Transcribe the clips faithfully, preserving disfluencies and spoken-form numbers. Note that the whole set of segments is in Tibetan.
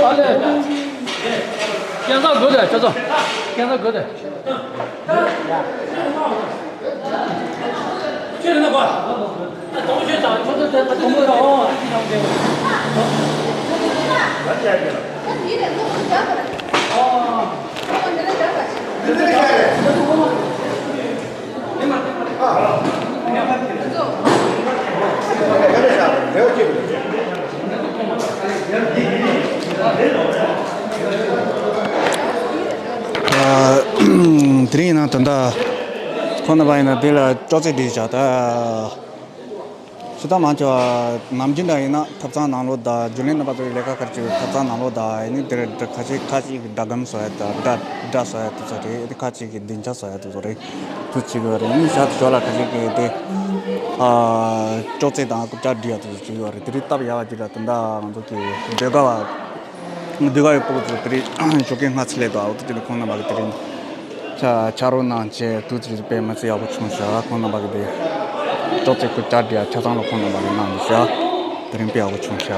ཨ་ལེ། སྐལ་བཟང་དགོས་དེ་ཁྱོད་ཚོ། སྐལ་བཟང་དགོས་དེ། དེ་རིང་ཡིན་ན་ད་ལྟ་ཁོང་རྣམ་པ་ཡིན་ན་དེ་ལ་ཅོག་ཙེ་འདི་བཞག་ད། ཇི་ལྟར་མང་ཆེ་བ་ནམ་རྒྱུན་འདྲ་ཡིན་ན་ཐབ་ཚང་ནང་ལོགས་དང་རྒྱུན་ལས་རྣམ་པ་ཚོའི་ལས་ཀ་ཁག་ཅིག་ཐབ་ཚང་ནང་ལོགས་དང་ཡིན་ནི་དེར་ཁ་ཅིག་ཁ་ཅིག་གི་སྒྲ་སྒམ་བཟོ་ཡ་དང་སྒྲ་སྒྲ་བཟོ་ཡ་དེ་ཚོ་རེད། ཁ་ཅིག་གི་སྡིངས་ཆ་བཟོ་ཡ་དེ་ཚོ་རེད། དུ་བྱེད་དགོས་རེད། ཨ་ནི་ཞག་ཏུ་ཞོར་ལ་ཁ་ཤས་ཀྱིས་དེ་ཨ་ཅོག་ཙེ་དང་རྐུབ་བཀྱག་སྒྲིག་ཡ་དེ་ཚོ་བྱེད་དགོས་རེད། དེ་རིགས་སྟབས་ཡག་པ་ཅིག་ལ་དོན་དག་ང་ཚོ་གི་ཟློས་གར་བ་ཟློས་གར་བའི་སྤུ་གུ་ཚོ་དེ་རིགས་ཞོགས་ཀས་སྔ་ཚིག་ལས་དང་འོ་དེ་དེ་ནི་ཁོང་རྣམ་པ་གི་དེ་རིང་ཆ་ཆ་རོགས་གནང་བྱས་དུ་ཚོད་དཔེ་མི་སྲིད་ཡག་པོ་བྱུང་ཤག་ཁོང་རྣམ་པ་གི་དེ་ཅོག་ཙེ་རྐུབ་བཀྱག་སྒྲིག་ཡ་ཆ་ཚང་ལ་ཁོང་རྣམ་པ་གི་གནང་འདུག་ཤག་དེ་རིང་དཔེ་ཡག་པོ་བྱུང་ཤག་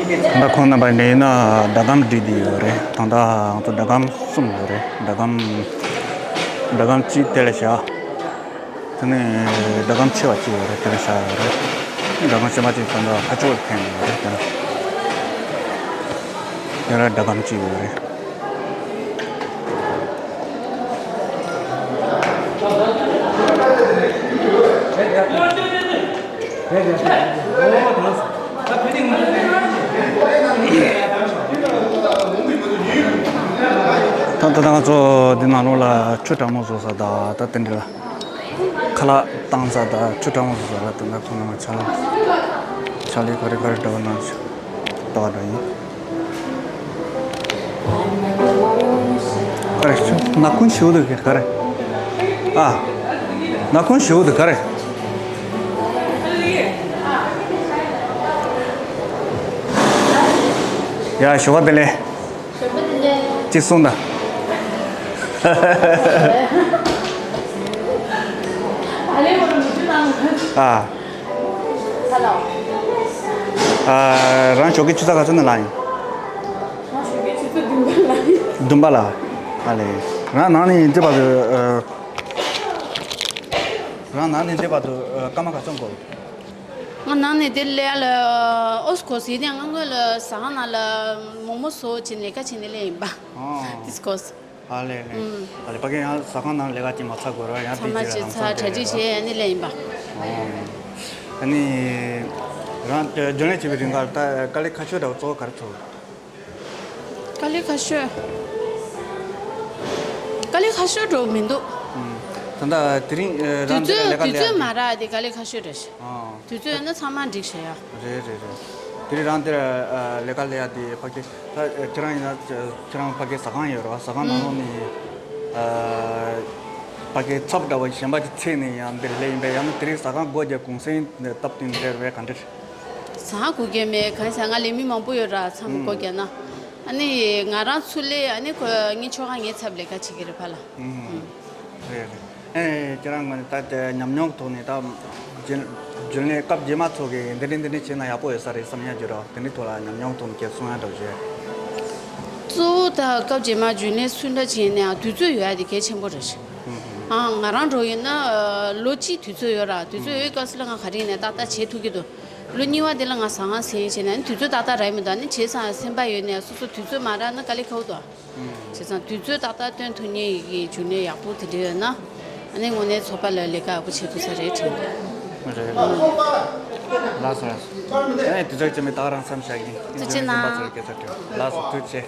ད་ཁོང་རྣམ་པ་འདི་ཡིན་ན་ཟླ་གམ་སྒྲིག་བསྡད་ཡོད་རེད། ད་ལྟ་ང་ཚོ་ཟླ་གམ་གསུམ་ཡོད་རེད། ཟླ་གམ་ཟླ་གམ་གཅིག་དེ་ལ་བཞག་དེ་ནས་ཟླ་གམ་ཆེ་བ་གཅིག་ཡོད་རེད། དེ་ལ་བཞག་ཡོད་རེད། ཟླ་གམ་ཆེ་བ་གཅིག་ད་ལྟ་ཁ་ཕྱོགས་ལ་འཐེན་ཡོད་རེད། དེ་ལ་དེ་ལ་ཟླ་གམ་གཅིག་ཡོད་རེད། ད་ད་ང་ཚོ་འདི་ནང་ལོགས་ལ་ཆུ་གྲང་མོ་བཟོ་ས་དང་ད་དེ་འདྲ་ལ་ཁ་ལག་བཏང་ས་དང་ཆུ་གྲང་མོ་བཟོ་ས་ལ་དེ་འདྲ་ཁོང་རྣམ་པ་ཕྱག་ལས་ཕྱག་ལས་ག་རེ་ག་རེ་འདྲ་བ་གནང་ཤག་ལྟ་བ་འདྲ་ཡིན། ག་རེ་ཆུ་ནག་ཁུང་ཞིག་འདུག་ག་རེ། ཨ། ནག་ཁུང་ཞིག་འདུག་ག་རེ། ཡ་ཞོགས་པ་བདེ་ལེགས། ཞོགས་པ་བདེ་ལེགས། གཅིག་གསུངས་དང་། ཨ། ཨ། རང་ཞོགས་ཀའི་ཆུ་ཚོད་ག་ཚོད་ནས་ལངས་ཡིན། ང་ཞོགས་ཀའི་ཆུ་ཚོད་བདུན་པ་ལ་ཡིན། བདུན་པ་ལ། ཨ་ལེ། རང་ནང་ནས་འདི་བར་དུ་ཨ། རང་ནང་ནས་འདི་བར་དུ་ཨ། སྐར་མ་ག་ཚོད་འགོར། ང་ནང་ནས་དེ་སླེབས་ཡ་ལ་ཨོ་སི་ཁོ་སི་དེ་སྔ་སྔོན་ལ་ཟ་ཁང་ནང་ལ་མོག་མོག་བཟོ་བྱས་ནས་ལས་ཀ་བྱས་ནས་སླེབས་ཡིན་པ། ཨོ། ཏིས་ཁོ་སི། ཨ་ལེ་ལེ། ཨུམ། ཨ་ལེ་ཕ་གི་ཡང་ཟ་ཁང་ནང་ལས་ཀ་ཅིག་མ་ཚར་དགོས་ར་ཡང་ཚང་མ་དེ་ཅིག་ལ་ལམ་སང་ཚར་གྲ་སྒྲིག་བྱས་ནས་སླེབས་ཡིན་པ། ཨོ། ཨ་ནི། རང་རྒྱུན་ལས་བྱེད་པའི་རིང་ལ་ད་དཀའ་ལས་ཁག་ཤོས་འདྲ་བོ་གཙོ་བོ་ག་རེ་ཐུག་དཀའ་ལས་ཁག་ཤོས། དཀའ་ལས་ཁག་ཤོས་འགྲོ་མི་འདུག་ཨུམ། ད་ལྟ་དེ་རིང་ཨ། རང་འདི་ལ་ལས་ཀ་ལས་ཡ་དེ། དུས་ཚོད་མ་རག་དེ་དཀའ་ལས་ཁག་ཤོས་རེད། ཨོ། དུས་ཚོད་ཡོད་ན་ཚང་མ་འགྲིག་ཤག་ཡ། རེད་རེད་རེད། དེ་རིང་རང་འདིར་ཨ། ལས་ཀ་ལས་ཡ་དེ་ཕ་གི་ད་ཁྱེད་རང་ཡིན་ན་ཁྱེད་རང་ཕ་གི་ཟ་ཁང་ཡོད་རེད་བ། ཟ་ཁང་ནང་ལོགས་ནས་ཨ། ཕ་གི་ཚབ་འདྲ་བ་གཞན་པ་ཅིག་འཚོལ་ནས་ཡང་འདིར་སླེབས་ཡིན་པས། ཡང་ན་དེ་རིང་ཟ་ཁང་སྒོ་རྒྱག་གུང་སེང་སྟབས་བསྟུན་རེད་བས་ག་འདྲ་རེད། ཟ་ཁང་སྒོ་རྒྱག་མེད། གང་ཟེར་ང་ལས་མི་མང་པོ་ཡོད་ར། ཚང་མ་སྒོ་རྒྱག་ན། ཨ་ནི་ང་རང་ཚུར་སླེབས། ཨ་ནི་ཁོ་ངའི་ཁྱོ་ག་ངའི་ཚབ་ལས་ཀ་བྱེད་ཀྱི་རེད་ཕ་ལ། ཨུམ། རེད་རེད། ཨེ་ཁྱེད་རང་ངོས་ནས་ད་དེ་ཉམས་མྱོང་ཐོག་ནས་ད་རྒྱུན་རྒྱུན་ལས་སྐབས་རྗེས་མ་ཚོ་གིས་འདི་འདྲ་འདི་འདྲ་བྱས་ན་ཡག་པོ་ཡོད་ས་རེད་བསམ་ཡ་རྒྱུ་ར་དེ་འདྲའི་ཐོག་ལ་ཉམས་མྱོང་ཐོག་ནས་ཁྱེད་གསུང་ཡ་འདྲ་བོ་བྱས། གཙོ་བོ་ད་སྐབས་རྗེས་མ་རྒྱུན་ལས་སུ་འདྲ་བྱས་ནའང་དུས་ཚོད་ཡོད་ཡ་དེ་གལ་ཆེན་པོ་རེད། ཨང་། ང་རང་འགྲོ་ཡིན་ན་ལོ་གཅིག་དུས་ཚོད་ཡོད་ར། དུས་ཚོད་ཡོད་སྐབས་སུ་ལ་ང་ག་རེ་ཡིན་ནའི་ཏག་ཏག་བྱེད་ཐུབ་ཀྱི་འདུག་ལོ་གཉིས་པ་དེ་ལ་ང་ཟ་ཁང་ཟིན་བྱས་ནས་དུས་ཚོད་ཏག་ཏག་རག་གི་མི་འདུག་ཨ་ནི་བྱས་ཙང་སེམས་པ་ཡོད་ནའི་སོ་སོ་དུས་ཚོད་མ་རག་ན་དཀའ་ལས་ཁག་པོ་འདུག་བྱས་ཙང་དུས་ཚོད་ཏག་ཏག་སྟོན་ཐུབ་མཁན་ཡི་གེ་རྒྱུན་ལས་ཡག་པོ་དེ་འདྲ་ཡོད་ན། ཨ་ནི་དངོས་གནས་ཚོགས་པ་ལ་ལས་ཀ་ཡག་པོ་བྱེད་ཐུབ་ས་རེད་དྲན་འདུག་རེད། ལགས་སོ་ལགས་སོ། ཨ་ནི་དུས་ཚོད་ཅན་མི་ད་ག་རང་མཚམས་བཞག་གིན། ཐུགས་རྗེ་གནང་། ལགས་སོ་ཐུགས་རྗེ་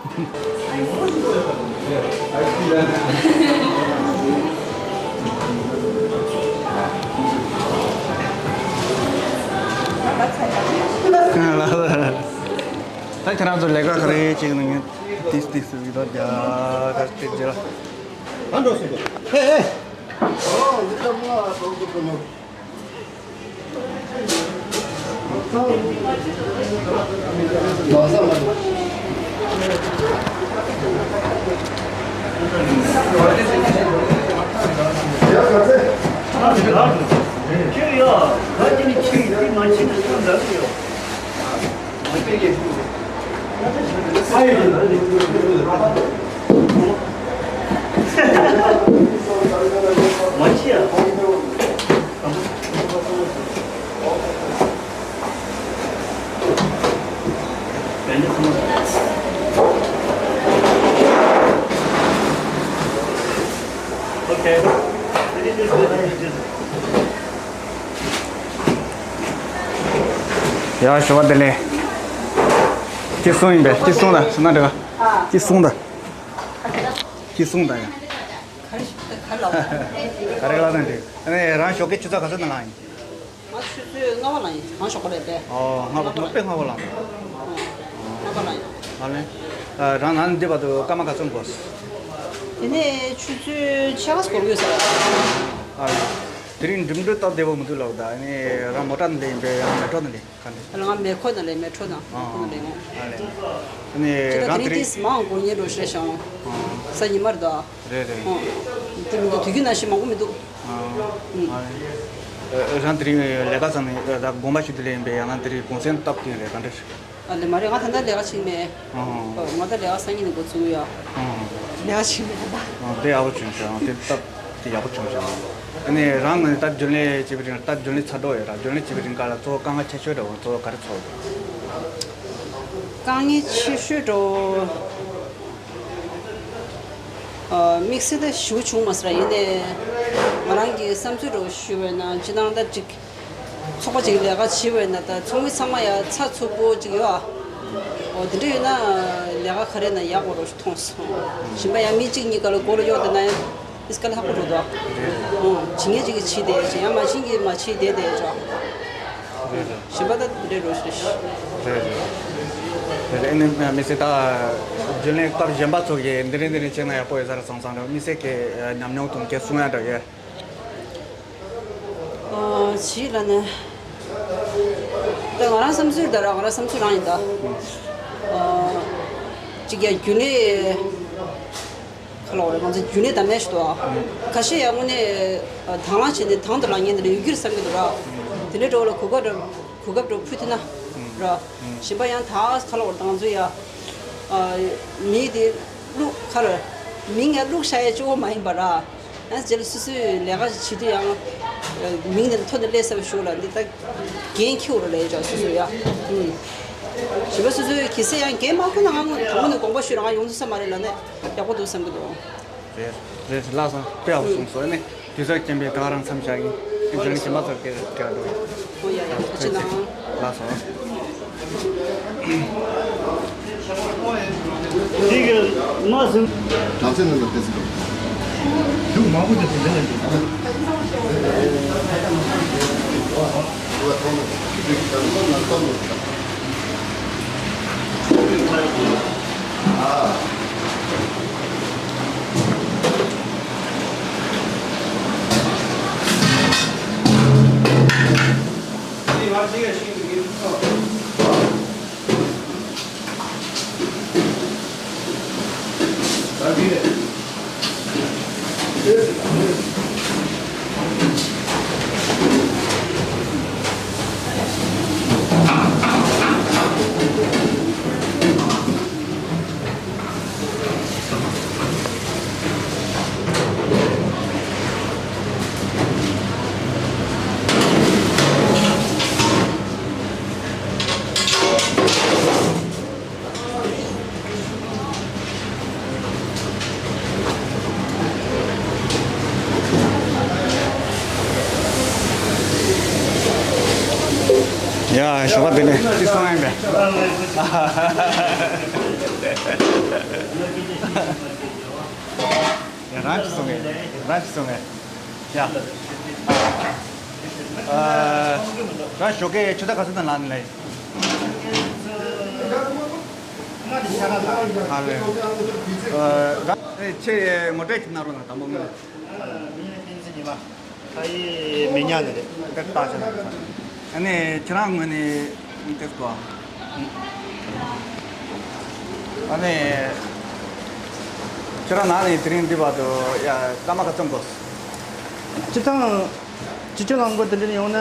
ཆེ། ད་ཁྱེད་རང་ཚོ་ལས་ཀ་ག་རེ་བྱེད་ཀྱི་འདུག་ངས་ཏིས་ཏིས་སུ་བི་ཌི་ཡོ་རྒྱག་ག་སྟེར་རྗེས་ལ། གང་འགྲོ་སོང་དུ། ཧེ་ཧེ། ཨོ་འདི་ལྟ་མོ་ཨ་ཏོག་ཏོག་ཏོ་མོ། Okay. ཡ་ཞོ་བ་བདེ་ལེགས། ཅི་གསུང་ཡིན་པས། ཅི་གསུང་དང་སུ་ན་འདྲི་ག་ཅི་གསུང་དང་། ཅི་གསུང་དང་ཡ། ག་རེ་ལབ་དང་འདྲི། ཨ་ནི་རང་ཞོགས་ཀས་ཆུ་ཚོད་ག་ཚོད་ནང་ལངས་ཡིན། ང་ཆུ་ཚོད་ལྔ་པ་ལངས་ཡིན། གང་ཞོགས་པ་རེད་པས། ཨོ་ལྔ་པ་ལྔ་པ་ལངས། དཔེ་ལྔ་པ་ལངས། ལྔ་པ་ལངས་ཡིན། ཨ་ལེ། རང་ནང་འདི་བར་དུ་སྐར་མ་ག་ཚོད་འགོར། དེ་ནས་ཆུ་ཚོད་ཕྱེད་ཀ་འགོར་གྱི་ཡོད་ས་རེད། ཨ་ལེ། དེ་རིང་འགྲིམ་འགྲུལ་སྟབས་བདེ་པོ་མི་འདུག་ལབ་ད། ཨ་ནི་རང་མོ་ཊ་ནང་ལ་ཡིན་པས་ཡང་མེ་ཊོ་ནང་ལ་ཡིན། ག་འདྲ། ང་མེ་ཁོ་ནང་ལས་མེ་ཊོ་དང་ཨ་ཁོ་ནང་ལས་ངོ་། ཨ་ལེ། ཨ་ནི་ཁྱེད་ད་རང་དེ་དེ་རིང་རིང་ཏིས་མང་དགོས་ཉེ་འགྲོ་ཤེས་ཤང་། ཨ་ས་ཉི་མར་དོ། རེད་རེད། ཨོ། དེ་མི་འདུག་དུས་རྒྱུན་ནང་བཞིན་མང་པོ་མི་འདུག་ཨ་ཨ་ལེ། ཨ་རང་དེ་རིང་ལས་ཀ་ཚང་ནས་ད་དགོངས་པ་ཞུ་དེ་ལས་ཡིན་པས་ཡང་ན་དེ་རིང་གུང་སེང་སྟབས་བསྟུན་རེད་ག་འདྲ། ཨ་ལེ་མ་རེད། ང་ད་ལྟ་ལས་ཀ་བྱེད་མེད། ཨ་ཨོ་ང་ད་ལས་ཀ་སང་ཉིན་ནས་འགོ་ཚུགས་ཡོད། ཨ་ལས་ཀ་བྱེད་མེད་ད། ཨ་དེ་ཡག་པོ་བྱུང་ཤག་དེ་སྟབས་དེ་ཡག་པོ་བྱུང་ཤག་ཨ་ནི་རང་ངོས་ནས་ད་རྒྱུན་ལས་བྱེད་པའི་རིང་ད་རྒྱུན་ལས་ཚ་དྲོ་ཡོད་ར། རྒྱུན་ལས་བྱེད་པའི་རིང་ག་ལ་གཙོ་བོ་དཀའ་ངལ་ཆེ་ཤོས་འདྲ་བོ་གཙོ་བོ་ག་རེ་ཚོར་འདུག་དཀའ་ངལ་ཆེ་ཤོས་འདྲ་བོ། ཨ་དམིགས་བསལ་ད་ཞེ་པོ་བྱུང་མ་སོང་ར། ཡིན་ནའི་ང་རང་གི་བསམ་ཚུལ་འདྲ་བོ་ཞུས་པ་ཡིན་ན་སྤྱིར་བཏང་ད་ཅིག་ཚོགས་པ་ཅིག་ལས་ཀ་བྱེད་པ་ཡིན་ན་ད་ཚོགས་མི་ཚང་མ་ཡ་ཚགས་ཚུད་པོ་ཅིག་ཡོད་ཨ། འོ་དེ་འདྲ་ཡོད་ན་ལས་ཀ་ག་རེ་ན་ཡག་པོ་རོ་ཞིག་མཐོང་སོང་། གཞན་པ་ཡང་མི་གཅིག་གཉིས་ཀ་ལ་མགོ་ལ་གཡོག་དེ་ན་ཡང་ཨིས་ཀ་ལ་ཧ་གོ་འགྲོ་འདུག་ཨ། འོ་བྱེད་མཁན་ཅིག་གིས་བྱེད་བསྡད་ཅིག་ཡང་མ་བྱེད་མཁན་གྱིས་མ་བྱེད་བསྡད་བསྡད་ཅོག་གཞན་པ་ད་དེ་འདྲ་རོ་ཞིག་རེད་རེད། རེད་རེད། ཨ་ནི་དམིགས་བསལ་ད་རྒྱུན་ལས་སྐབས་གཞན་པ་ཚོ་གིས་འདི་རེད་འདི་རེད་བྱས་ན་ཡག་པོ་ཡོད་ས་རེད་བསམ་བསམ་རེད། དམིགས་བསལ་གྱི་ཉམས་མྱོང་དང་གལ་གསུང་ཡ་འདྲ་ཡོད། ཨ་ཅི་ལ་ནི། ད་ང་རང་བསམ་ཚུལ་ད་ར་ང་རང་བསམ་ཚུལ་རང་ཡིན་ད། ཨ་ཅིག་ཡ་རྒྱུན་ལས་ཁ་ལོ་རེ་ང་ཚོ་རྒྱུན་ལས་ད་མེད་ཞུ་དོ། ཁ་ཤས་ཡ་དངོས་གནས་དང་བླངས་བྱས་ནས་དང་དུ་ལངས་ཉན་དེ་ལ་ཡོད་ཀྱི་རེད་བསམ་གྱི་འདུག་ར། དེ་འདྲའི་འགྲོ་བ་ལ་གོ་སྐབས་འགྲོ་གོ་སྐབས་འགྲོ་ཕུལ་ཐུབ་ན་ར། གཞན་པ་ཡང་ད་ཁ་ལོ་རེ་ད་ང་ཚོ་ཡ་མི་དེ་བླུག་ཁ་ལ་མིང་ཡ་བླུག་བཞག་ཡ་གཅིག་པོ་མ་ཡིན་པ་ར། ཡང་རྗེས་ལ་སོ་སོའི་ལས་ཀ་ཞིག་བྱེད་དུས་ཡང་མིང་དེ་ཐོ་དེ་སླེབས་ས་ཞུ་ལ་འདི་ལྟ་འགན་འཁྱེར་རོགས་ལས་ཀྱང་སོ་སོ་ཡ། ཞིབ་པ་སོ་སོའི་གལ་སྲིད་ཡང་འགན་མ་འཁུར་ན་ང་དང་པོ་ནས་དགོངས་པ་ཞུས་རང་ཡོང་ཐུབ་ས་མ་རེད་ལ་ནས་ཡག་པོ་འདུག་བསམ་གྱི་འདུག་རེད་རེད་ལགས་སོ། དཔེ་ཡག་པོ་གསུངས་སོང་ནས་དུས་ཚོད་རྐྱེན་པས་ད་རང་མཚམས་བཞག་གིན་ཨེ་འཇོན་གྱིན་མ་ཚོར་གེ་གེ་འདུག་ཨོ་ཡ་ཡ་ཐུགས་རྗེ་གནང་། ལགས་སོ། དེ་གི་མ་ཟིན། གྲངས་ཚད་ནང་ལ་བལྟས་ཟིན་པ། ལུག་མང་པོ་དེ་ཚོ་འདི་ལ་འདུག་ཡ་ཞོགས་པ་དེ་ནས་ཅི་སོང་ཡིན་པས། ཡ་རང་ཅི་སོང་ངས་རང་ཅི་སོང་ངས། ཡ། ཨ། རང་ཞོགས་ཀས་ཆུ་ཚོད་ག་ཚོད་དང་ལངས་ནས་ལས། ཨ་ལེ། ཨ། རང་ ཨེ། ཁྱེད་ངོ་སྤྲོད་ཅིག་གནང་རོགས་གནང་། དང་པོ་ངོས། ང་ཡིན་བསྟན་འཛིན་ཉི་མ། ད་ཡིན་མི་ཉག་ནས་རེད། དེ་ལྟ་བྱ་ན། ཨ་ནི་ཁྱེད་རང་ངོས་ནས་དེ་གོ། ཨ་ནི་ཁྱེད་རང་ནང་ནས་དེ་རིང་འདི་བར་དུ་ཡ་སྐར་མ་ག་ཚོད་འགོར་སོང་། སྤྱིར་བཏང་། སྤྱི་སྤྱོད་རླངས་འཁོར་དེ་འདྲ་ཡོང་ན་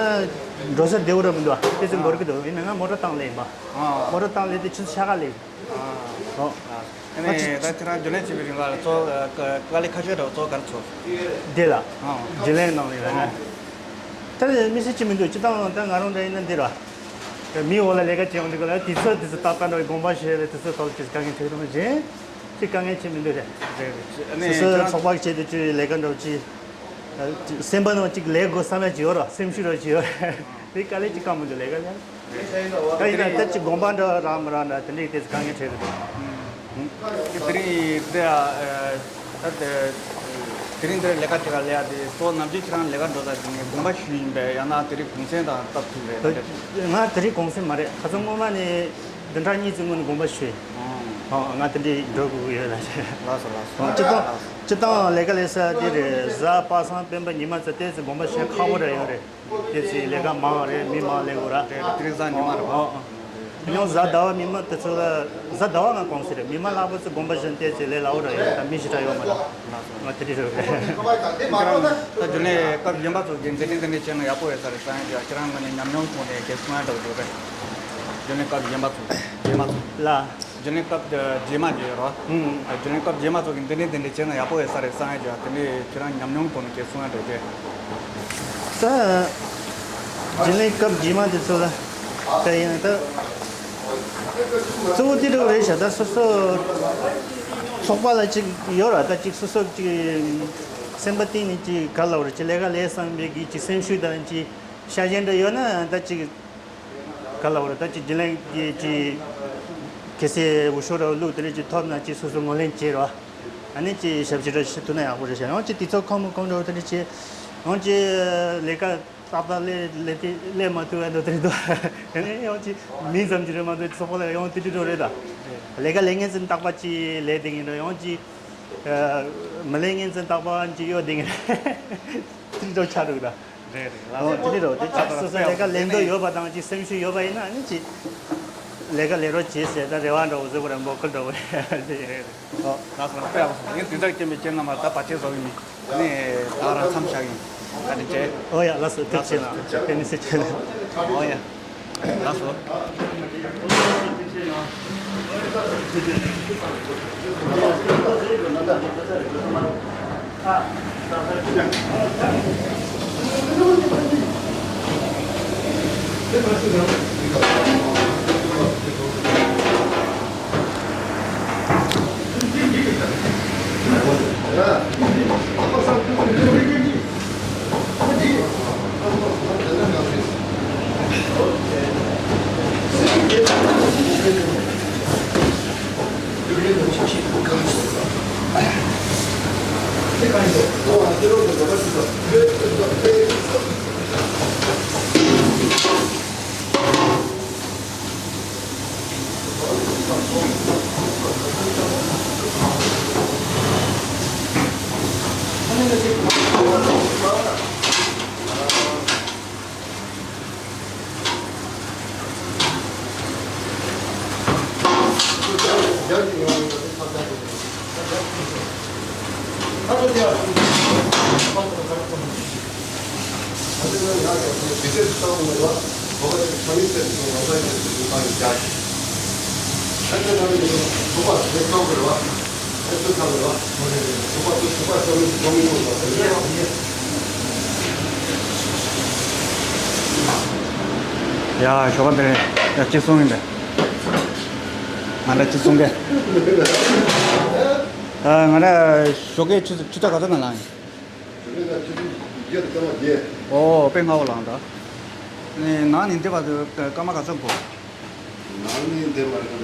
འགྲོ་ས་བདེ་བོ་ར་མི་འདུག་ཨ། དེ་ཚོ་འགོར་གི་འདུག་ཡིན་ན་ང་མོ་ཊ་བཏང་སླེབས་ཡིན་པ། ཨ། མོ་ཊ་བཏང་སླེབས་དུས་ཆུ་ཚོད་ཕྱེད་ཀ་སླེབས། ཨ། ཨོ། ཨ་ནི་ད་ཁྱེད་རང་རྒྱུན་ལས་བྱེད་པའི་རིང་ལ་གཙོ་དཀའ་ལས་ཁག་ཤོས་ར་གཙོ་ག་རེ་ཚོར། འདི་ལ། ཨ། རྒྱུན་ལས་ནང་ལ་ཡོད་ན། ད་དམིགས་བསལ་ཅི་མི་འདུག་སྤྱིར་བཏང་ད་ང་རང་འདྲ་ཡིན་ན་འདི་ར། མི་འོག་ལ་ལས་ཀ་བྱེད་ཡོང་དུས་ག་ལ་དུས་ཚོད་དུས་ཚོད་ཏག་ཏག་འདྲ་བའི་དགོངས་པ་བཞེས་རེད། དུས་ཚོད་ཐོག་ལ་ཅིག་དཀའ་ངལ་འཕྲད་རུང་གཞན་ཅིག་དཀའ་ངལ་ཅི་མི་འདུག་རེད། རེད་རེད། ཨ་ནི་སོ་སོའི་ཁྱེད་རང་ཚོགས་པ་བྱེད་དུས་ཅིག་ལས་ཀ་འདྲ་བོ་ཅིག་སེམས་པ་ནང་ཅིག་ལས་དགོས་བསམ་ཡ་ཅིག་ཡོད་ར། སེམས་ཤུགས་ར་ཅིག་ཡོད་ར། དེ་དཀའ་ལས་ཅིག་དཀའ་མོ་འདུག་ལས་ཀ་ལས། ད་ཡིན་ན་ད་ཅིག་དགོངས་པ་འདྲ་རག་མི་རག་འདྲ་དེ་འདྲའི་དེ་ཚོ་དཀའ་ངལ་འཕྲད་ཀྱི་འདུག་དེ་རིང་དེ་ཨ་ད་དེ་དེ་རིང་འདིར་ལས་ཀ་དེ་ག་ལས་ཡ་དེ་གཙོ་བོ་ནམ་རྒྱུན་ཁྱེད་རང་ལས་ཀ་འགྲོ་ས་དེ་ནས་དགོངས་པ་ཞུས་ཡིན་པས། ཡང་ན་དེ་རིང་གུང་སེང་དང་སྟབས་མཐུན་རེད་ད། ང་དེ་རིང་གུང་སེང་མ་རེད། ཁ་སང་སྔོན་མ་ནས་བདུན་ཕྲག་གཉིས་ཙམ་སྔོན་ནས་དགོངས་པ་ཞུས། ཨོ། ང་དེ་འདྲའི་འགྲོ་དགོས་ཀྱི་ཡོད་ལ། ལགས་སོ་ལགས་སོ། སྤྱིར་བཏང་སྤྱིར་བཏང་ལས་ཀ་ལས་ས་དེ་རེད། གཟའ་པ་སངས་སྤེན་པ་ཉི་མ་ཚོ་དེ་ཚོ་དགོངས་པ་ཞུ་ཁག་པོ་རེད་ཡོད་རེད། དེ་ཚོའི་ལས་ཀ་མང་རེད། མི་མང་ལས་དགོས་ར། རེད་རེད། དེ་རིང་གཟའ་ཉི་མ་རེད་པ། ཨོ་ཨོ། ཡང་གཟའ་ཟླ་བ་མི་མང་དེ་ཚོ་ལ་གཟའ་ཟླ་བ་ང་གུང་སེང་རེད། མི་མང་ལྷག་པ་ཚོ་དགོངས་པ་བཞེས་དེ་ཚོའི་ལས་སླ་བོ་ར་ཡོད་རེད། ད་མི་ཞེ་དྲག་ཡོད་མ་རེད། ང་དེ་འདྲ་རེད། ཁྱེད་རང་ད་རྒྱུན་ལས་སྐབས་གཞན་པ་ཚོ་གི་འཛིན་གྲྭ་འདི་འདྲ་བྱས་ན་ཡག་པོ་ཡོད་ས་རེད་བསམ་ཡ། ཁྱེད་རང་ངོས་ནས་ཉམས་མྱོང་ཐོག་ནས་གལ་གསུང་ཡ་འདྲ་བོ་འདུག་རེད། རྒྱུན་ལས་སྐབས་གཞན་པ་ཚོ་རྗེས་མ་ཚོ་ལ། རྒྱུན་ལས་སྐབས་རྗེས་མ་རྒྱུ་ཡོད་རོ། ཨུམ། རྒྱུན་ལས་སྐབས་རྗེས་མ་ཚོ་གི་འདི་འདྲའི་འདི་འདྲའི་བྱས་ན་ཡག་པོ་ཡོད་ས་རེད་བསམ་ཡ་རྒྱུ་དེ་འདྲའི་ཁྱེད་རང་ཉམས་མྱོང་ཐོག་ནས་གལ་གསུང་ཡ་འདྲ་བོ་དེ། ད་རྒྱུན་ལས་སྐབས་རྗེས་མ་དེ་ཚོ་ལ་ད་ཡིན་ན་ད་གཙོ་བོ་དེ་འདྲ་བོ་རེད་ཤག་ད་སོ་སོ་ཚོགས་པ་ལ་ཅིག་ཡོད་ར། ད་ཅིག་སོ་སོ་ཅིག་སེམས་པ་གཏིང་ནས་ཅིག་ག་ལབ་ར། ཅིག་ལས་ཀ་ལས་བསམ་པའི་གི་ཅིག་སེམས་ཤུགས་དང་ཅིག་ཤ་ཞེན་འདྲ་ཡོད་ན་ད་ཅིག་ག་ལབ་ར། ད་ཅིག་རྒྱུན་ལས་ཀྱི་ཅིག་གལ་སྲིད་འོས་ཤོག་ར་བླུགས་དེ་འདྲ་ཅིག་ཐོབ་ན་ཅིག་སོ་སོ་ངོས་ལེན་བྱེད་ར། ཨ་ནི་ཅིག་ཞབས་ཕྱི་འདྲ་ཞིག་ཐུབ་ན་ཡག་པོ་རེད་ཤག་ཡང་ཅིག་དུས་ཚོད་ཁོམ་ཁོམ་འདྲ་བོ་དེ་འདྲ་ཅིག་ཡང་ཅིག་ལས་ཀ་ཏག་ཏག་ལས་ལས་དེ་ལས་མ་ཐུབ་ཡ་འདྲ་དེ་འདྲ་འདུག་ཨ་ནི་ཡང་ཅིག་མིང་ཙམ་ཅིག་རེད་མ་གཏོགས་ཚོགས་པ་ལ་ཡང་དེ་འདྲ་འདྲ་རེད་ད། ལས་ཀ་ལས་ངན་ཙམ་རྟག་པར་ཅིག་ལས་བསྡད་མཁན་འདྲ། ཡང་ཅིག་མི་ལས་ངན་ཙམ་རྟག་པར་ཅིག་གཡོལ་བསྡད་མཁན་དེ་འདྲ་ཆགས་འདུག་ད། རེད་རེད། ལགས་སོ། ཨོ། དེ་འདྲ་རོ། དེ་ཆགས་སོ་སོ་ལས་ཀ་ལས་འདོད་ཡོད་པ་དང་ཅིག་སེམས་ཤུགས་ཡོད་པ་ཡིན་ན་ཨ་ནི་ཅིག་ལས་ཀ་ལས་རོགས་བྱེད་ཟེར་ད་རེ་བ་འདྲ་བོ་བཟོ་དགོས་རེད། མོས་གུས་འདྲ་བོ་རེད། རེད་རེད། ཨོ། ལགས་སོ་ལགས་སོ། དཔེ་ཡག་པོ་སོང་། ངས་དུས་ཚོད་སྐྱེལ་མི་སྐྱེལ་ན་མ་ད་བར་ཆད་བཟོ་གི་མིན། ནི་ད་རང་མཚམས་བཞག་ཡིན། བཀའ་དྲིན་ཆེ། ཨོ་ཡ་ལགས་སོ། ཐུགས་རྗེ་ཆེ་གནང་། དཔེ་མི་སྲིད་ཆེ། ཨོ་ཡ། ལགས་སོ། ཡ། ཞོགས་པ་འདིར་ཡ་གཅིག་གསུང་གི་འདུག་ང་འདྲ་གཅིག་གསུང་གི་ཨ། ང་འདྲ་ཞོགས་ཀའི་ཆུ་ཆུ་ཚོད་ག་ཚོད་ནང་ལངས་ཡིན། ཨོ། དཔེ་སྔ་བོ་ལངས་ད། ནི་ནང་ནས་འདི་བར་དུ་སྐར་མ་ག་ཚོད་འགོར། ནང་ནས་འདི་བར་དུ་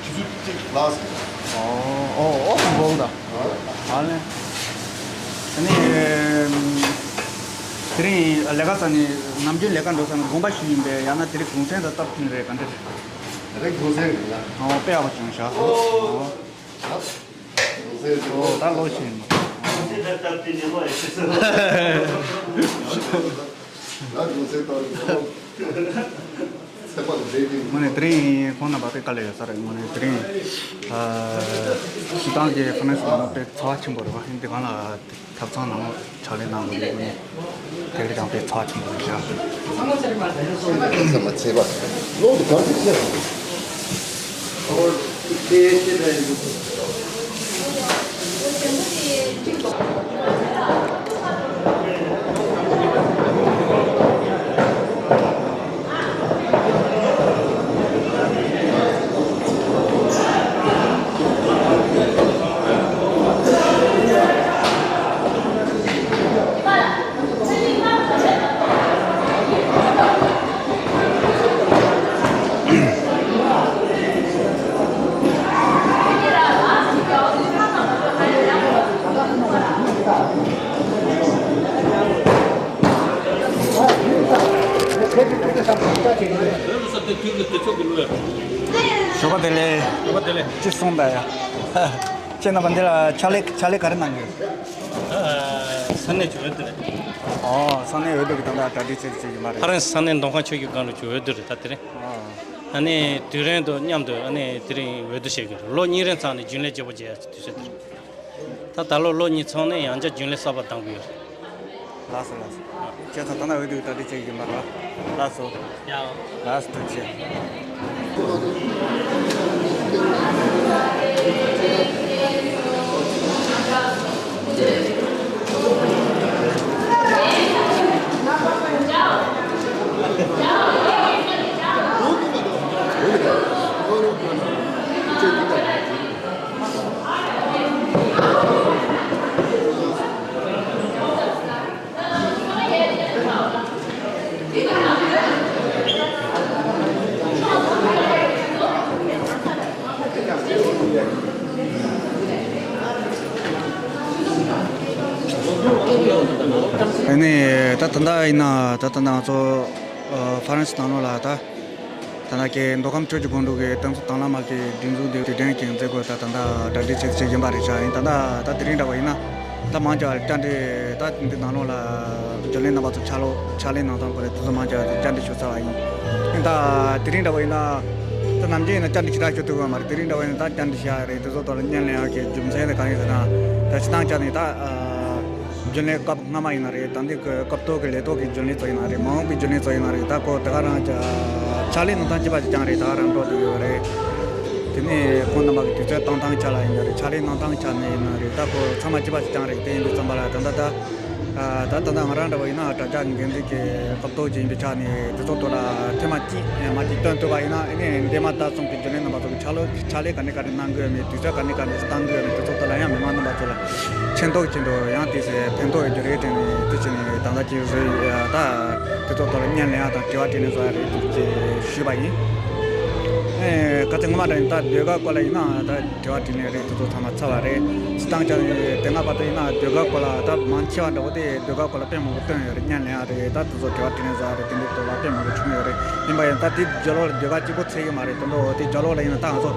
ཆུ་ཚོད་གཅིག་ལྷག་སོང་། ཨོ་ཨོ་ཨོ་འགོར་ད། ཨ་ནི། ཨ་ནི། དེ་རིང་ལས་ཀ་ས་ནས་ནམ་རྒྱུན་ལས་ཀ་འགྲོ་ས་ནས་དགོངས་པ་ཞུས་ཡིན་པས། ཡང་ན་དེ་རིང་གུང་སེང་དང་སྟབས་མཐུན་རེད་ག་འདྲ་རེད། དེ་རིང་གུང་སེང་རེད་ལ། ཨོ་དཔེ་ཡག་པོ་བྱུང་ཤག་ཨོ། ཨོ་ད་ལོ་ཆེན་མོ། དངོས་གནས་དེ་རིང་ཁོང་རྣམ་པ་དཔེ་དཀའ་ལས་ཡོད་ས་རེད། དངོས་གནས་དེ་རིང་ཨ་སྤྱིར་བཏང་གི་ཧྥ་རན་སི་ནང་ལ་དཔེ་ཚ་བ་ཆེན་པོ་རེད་བ། ཡིན་དེ་གང་ལ་ཐབ་ཚང་ནང་ཕྱག་ལས་གནང་དགོས་ཀྱི་དངོས་གནས་དེ་ལས་ཀྱང་དཔེ་ཚ་བ་ཆེན་པོ་རེད་ཤག་ཚང་མ་ཚད་པ། ལོག་ཏུ་གང་དུ་ཤེས། ཞོགས་པ་བདེ་ལེགས། ཞོགས་པ་བདེ་ལེགས། ཅི་གསུངས་ད་ཡ། ཁྱེད་རྣམ་པ་འདི་ལ་ཕྱག་ལས་ཕྱག་ལས་ག་རེ་གནང་གི། ཨ། ས་གནས་ཀྱི་འོས་བསྡུ་རེད། ཨོ་ས་གནས་འོས་བསྡུ་གི་ད་ལྟ་གྲ་སྒྲིག་བྱེད་བྱེད་ཀྱི་མ་རེད། ཧྥ་རན་སི་ས་གནས་མདོ་ཁམས་ཆོས་བརྒྱུད་སྒང་དྲུག་ཀྱི་འོས་བསྡུ་རེད་ད་དེ་རིང་། ཨོ། ཨ་ནི་དུས་རིང་དང་མཉམ་དུ་ཨ་ནི་དེ་རིང་འོས་བསྡུ་བྱེད་ཀྱི་རེད། ལོ་གཉིས་རིང་ཚང་ནས་རྒྱུན་ལས་བརྗེ་པོ་བྱེད་ཡ་དུས་ཚོད་དེ་རེད། ད་ད་ལོ་ལོ་གཉིས་ཚང་ནས་ཡང་བསྐྱར་རྒྱུན་ལས་གསར་པ་གདམ་གྱི་ཡོད་རེད། ལགས་སོ་ལགས་སོ། ཁྱེད་ཚོ་ད་ལྟ་འོས་བསྡུ་གྲ་སྒྲིག་བྱེད་ཀྱི་ཡིན་པ་རེད། ལགས་སོ། ཡ། ལགས་སོ་ཐུགས་རྗེ་ཆེ། ཨ་ནི་ད་ད་ལྟ་ཡིན་ན་ད་ད་ལྟ་ང་ཚོ་ཨ་ཧྥ་རན་སི་ནང་ལོགས་ལ་ད། ད་ལྟ་ཀྱི་མདོ་ཁམས་ཆོས་ཀྱི་སྒང་དྲུག་གི་རྟེན་གཙོ་དང་བླངས་དམག་གི་སྒྲིག་འཛུགས་འདི་དུས་དྲན་གྱི་མཛད་སྒོ་ད་ད་ལྟ་གྲ་སྒྲིག་བྱེད་བྱེད་བཞིན་པ་རེད་ཤག་ཡིན་ད་ལྟ་ད་དེ་རིང་འདྲ་བ་ཡིན་ན་ད་མང་ཆེ་བ་བཅར་འདྲི་ད་འདི་ནང་ལོགས་ལ་རྒྱུན་ལས་རྣམ་པ་ཚོ་ཕྱག་ལོ་ཕྱག་ལས་གནང་སྟངས་སྐོར་ལ་དེ་ཚོ་མང་ཆེ་བ་བཅར་འདྲི་ཞུ་ཚར་བ་ཡིན། ཡིན་ད་དེ་རིང་འདྲ་བ་ཡིན་ན་ད་ནམ་རྒྱུན་ཡིན་ན་བཅར་འདྲི་ཞེ་དྲག་ཞུ་ཐུབ་ཀྱི་ཡོད་མ་རེད། དེ་རིང་འདྲ་བ་ཡིན་ན་ད་བཅར་འདྲི་བྱེད་ཡ་རེད། དེ་ཚོ་ཐོག་ལ་བརྙན་ལེན་ཡ་གི་རྒྱུ་མཚན་དེ་གང་ཡིན་ཟེར་ན་ད་སྤྱིར་བཏང་ཆ་ནས་ད་རྒྱུན་ལས་སྐབས་སྔ་མ་ཡིན་ན་རེད། ད་འདི་གི་སྐབས་ཐོག་གི་ལས་ཐོག་གི་རྒྱུན་ལས་ཚོ་ཡིན་ན་རེད། མ་འོངས་པའི་རྒྱུན་ལས་ཚོ་ཡིན་ན་རེད། ད་ཁོ་དེ་ག་རང་ཅག་ཕྱག་ལས་གནང་སྟངས་གཅིག་པ་ཅིག་ཀྱང་རེད། ད་ག་རང་འགྲོ་བསྡད་ཡོད་རེད། དེ་ནས་ཁོང་རྣམ་པ་གི་དུས་ཚོད་བཏང་སྟངས་ཆ་ལ་ཡིན་ན་རེད། ཕྱག་ལས་གནང་སྟངས་ཆ་ནས་ཡིན་ན་རེད། ད་ཁོ་ཚང་མ་གཅིག་པ་ཅིག་ཀྱང་རེད། དེ་ཡིན་དུས་ཙམ་པ་ལ་ད་ལྟ་ད་ད་ལྟ་ང་རང་འདྲ་བ་ཡིན་ན་དྲ་རྒྱ་འགན་འཛིན་གྱི་སྐབས་ཐོག་ཅིག་ཡིན་པའི་ཆ་ནས་དེ་ཚོ་ཐོག་ལ་ཐེངས་མ་གཅིག་མ་གཅིག་སྟོན་ཐུབ་པ་ཡིན་ན་ཨ་ནི་འདས་མ་ད་གསུམ་གྱི་རྒྱུན་ལས་རྣམ་པ་ཚོ་གི་ཕྱག་ལོ་ཕྱག་ལས་ག་ནས་ག་རེ་གནང་དགོས་མེད། དུས་ཚོད་ག་ནས་ག་རེ་བཏང་དགོས་མེད། དེ་ཚོ་ཐོག་ལ་ཡང་མི་མང་རྣམ་པ་ཚོ་ལ་མཁྱེན་རྟོགས་ཀྱི་ཆེད་དུ་ཡང་དེ་ཚེ་ཕན་ཐོགས་ཡོད་རྒྱུ་རེད་དྲན་ནས་དེ་བྱས་ནས་ད་ལྟ་ཅིག་བཟོས་ཡ་ད་དེ་ཚོ་ཐོག་ལ་བརྙན་ལེན་ཡ་དང་དྲི་བ་དྲིས་ལན་བཟོ་ཡ་རེད་ཅེས་ཞུས་པ་ཡིན། ཨེ་ག་ཚོད་ངོ་མ་དྲན་ད་ཟློས་གར་སྐོར་ལ་ཡིན་ན་ད་དྲི་བ་དྲིས་ལན་རེད། དེ་ཚོ་ཚང་མ་ཚར་བ་རེད། སྤྱིར་བཏང་ཅག་དེ་སྔ་བར་དུ་ཡིན་ན་ཟློས་གར་སྐོར་ལ་ད་མང་ཆེ་བ་འདྲ་བོ་དེ་ཟློས་གར་སྐོར་ལ་དཔེ་མང་པོ་བཏོན་ཡོད་རེད། བརྙན་ལེན་ཡ་རེད། ད་དེ་ཚོ་དྲི་བ་དྲིས་ལན་བཟོ་ཡ་རེད། དེ་འདྲའི་ཐོག་ལ་དཔེ་མང་པོ་བྱུང་ཡོད་རེད། ཡིན་པ་ཡིན་ད་དེ་རྒྱབ་ལོགས་ལ་ཟློས་གར་གཅིག་པོ་ཚད་ཡོད་མ་རེད། དེ་འདྲ་བོ་དེ་རྒྱབ་ལོགས་ལ་ཡིན་ན་ད་ང་ཚོ་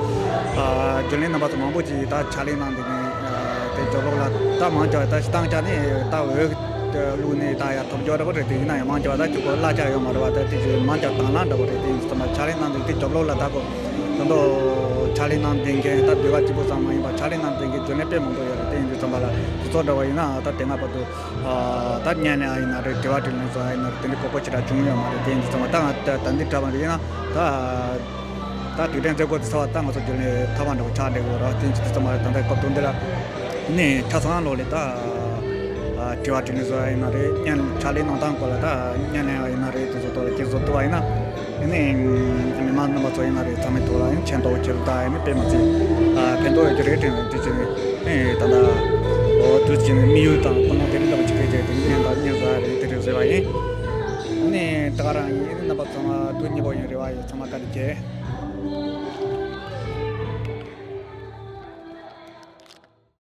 ཨ་རྒྱུན་ལས་རྣམ་པ་ཚོ་མང་པོ་ཅིག་ད་ཕྱག་ལས་གནང་འདུག་ནས་ཨ་དེ་རྒྱབ་ལོགས་ལ་ད་མང་ཆེ་བ་ད་སྤྱིར་བཏང་ཅག་ནས་ད་འོས་བླུགས་ནས་ད་ཡ་ཐོབ་རྒྱུ་འདྲ་བོ་རེད། དེ་ཡིན་ན་ཡང་མང་ཆེ་བ་ད་ཅིག་གོ་གླ་ཆ་ཡོད་མ་རེད་བ། ད་དེ་ཅིག་མང་ཆེ་བ་དང་བླངས་འདྲ་བོ་རེད། དེ་ཡིན་ཙམ་ལ་ཕྱག་ལས་གནང་འདུག་དེ་རྒྱབ་ལོགས་ལ་ད་གོ་དེ་འདྲ་ཕྱག་ལས་གནང་བསྡད་མཁན་ད་ཟློས་གར་གཅིག་པོ་ཙམ་མ་ཡིན་པ་ཕྱག་ལས་གནང་བསྡད་མཁན་རྒྱུན་ལས་དཔེ་མང་པོ་ཡོད་རེད། དེ་ཡིན་དུས་ཙམ་པ་ལ་དེ་ཚོ་འདྲ་བ་ཡིན་ན་ད་དེ་སྔ་བར་དུ་ཨ་ད་བརྙན་ལེན་ཡིན་ན་རེད། དྲི་བ་དྲིས་ལན་བཟོ་ཡ་ཡིན་ན་རེད། དེ་འདྲའི་གོ་སྐབས་ཞེ་དྲག་བྱུང་ཡོད་མ་རེད། དེ་ཡིན་དུས་ཙམ་པ་ད་ང་ད་ད་འདི་འདྲ་བ་རེད་ཡིན་ན་ད་ད་དུས་དྲན་མཛད་སྒོ་དེ་ཚར་བ་ད་ང་ཚོ་རྒྱུན་ལས་ཐར་པ་འདྲ་བོ་ཆགས་བསྡད་ཡོད་རེད། དེ་ཡིན་དུས་ཙམ་པ་ད་ལྟ་སྐབས་དུས་འདི་ལ་ནས་ཆ་ཚང་ལོག་ལས་ད་ཨ་དྲི་བ་དྲིས་ལན་བཟོ་ཡ་ཡིན་ན་རེད། བརྙན་ཕྱག་ལས་གནང་སྟངས་སྐོར་ལ་ད་བརྙན་ལེན་ཡ་ཡིན་ན་རེད། དེ་ཚོ་ཐོག་ལ་སྐྱེལ་བཟོ་ཐུབ་པ་ཡིན་ན། ཨ་ནི་མི་མང་རྣམ་པ་ཚོ་ཡིན་ན་རེད། ཚང་མའི་ཐོག་ལ་ཡང་མཁྱེན་རྟོགས་ཆེ་རུ་དང་ཨ་ནི་དཔེ་མ་ཚད་ཨ་ཕན་ཐོགས་ཡོད་རྒྱུ་རེད་དྲན་དེ་བྱས་ནས་ཨེ་ད་ལྟ་འོ་དུས་ཀྱི་དམིགས་ཡུལ་དང་ཀུན་སློང་དེ་རིགས་འདྲ་པོ་ཅིག་སྤེལ་རྒྱུ་དེ་ཉན་དང་ཉན་བཟོ་ཡ་རེད། དེ་རེད་བཟོས་པ་ཡིན། ཨ་ནི་ད་ག་རང་ཡིན། རྣམ་པ་ཚང་མ་དུས་གཉིས་པོ་ཡིན་རེ་བ་ཡོད། ཚང་མ་བཀའ་དྲིན་ཆེ།